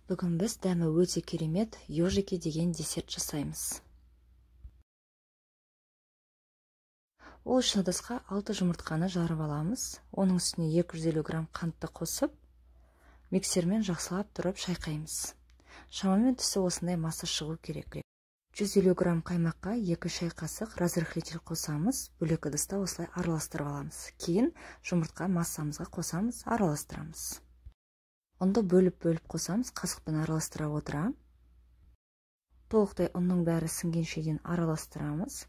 Бүгін біз дәмі өте керемет ёжики деген десерт жасаймыз. Ол үшін ыдысқа 6 жұмыртқаны жарып аламыз. Оның үстіне 250 грамм қантты қосып, миксермен жақсылап тұрып шайқаймыз. Шамамен түсі осындай масса шығу керек. 150 грамм қаймаққа 2 шай қасық разрыхлитель қосамыз. Бөлек ыдыста осылай араластырып аламыз. Кейін жұмыртқа массамызға қосамыз, араластырамыз. Ұнды бөліп-бөліп қосамыз, қасықпен араластыра отыра. Толықтай ұнның бәрі сіңгенше дейін араластырамыз.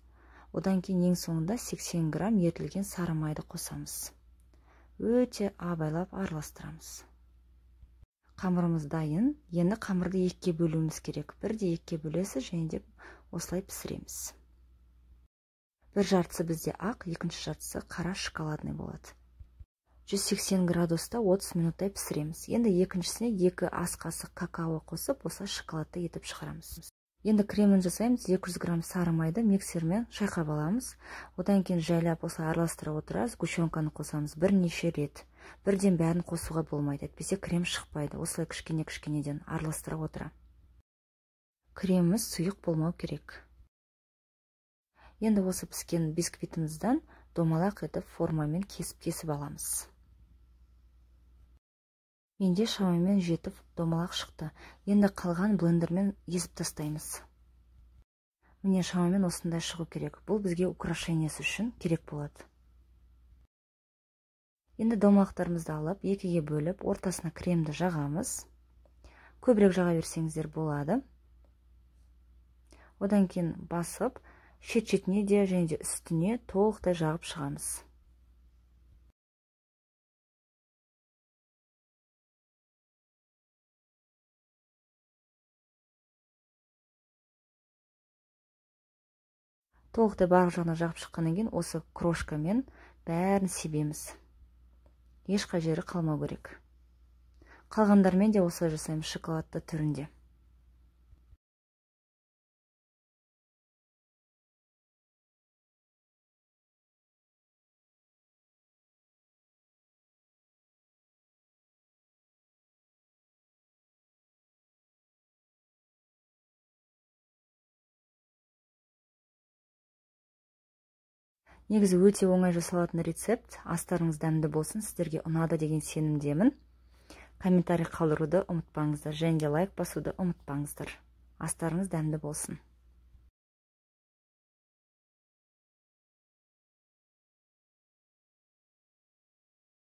Одан кейін ең соңында 80 грамм ерітілген сары майды қосамыз. Өте абайлап араластырамыз. Қамырымыз дайын. Енді қамырды екіге бөлуіміз керек. Бірде екіге бөлесіз және де осылай пісіреміз. Бір жартысы бізде ақ, екінші жартысы қара шоколадный болады. 180 градуста 30 минуттай пісіреміз. Енді екіншісіне 2 ас қасық какао қосып, осылай шоколадты етіп шығарамыз. Енді кремін жасаймыз. 200 грамм сары майды миксермен шайқап аламыз. Одан кейін жайлап осылай араластыра отыра, сгущенканы қосамыз бірнеше рет. Бірден бәрін қосуға болмайды, әйтпесе крем шықпайды. Осылай кішкене-кішкенеден араластыра отыра. Креміміз сұйық болмау керек. Енді осы піскен бисквитімізден домалақ етіп формамен кесіп-кесіп аламыз. Менде шамамен 7 домалақ шықты. Енді қалған блендермен езіп тастаймыз. Міне шамамен осындай шығу керек. Бұл бізге украшениесі үшін керек болады. Енді домалақтарымызды алып, екіге бөліп, ортасына кремді жағамыз. Көбірек жаға берсеңіздер болады. Одан кейін басып, шет-шетіне де және де үстіне толықтай жағып шығамыз. Толықтай барлық жағына жағып шыққаннан кейін осы крошкамен бәрін себеміз. Ешқай жері қалмау керек. Қалғандармен де осылай жасаймыз, шоколадты түрінде. Негізі өте оңай жасалатын рецепт. Астарыңыз дәмді болсын, сіздерге ұнады деген сенімдемін. Комментарий қалдыруды ұмытпаңыздар және де лайк басуды ұмытпаңыздар. Астарыңыз дәмді болсын.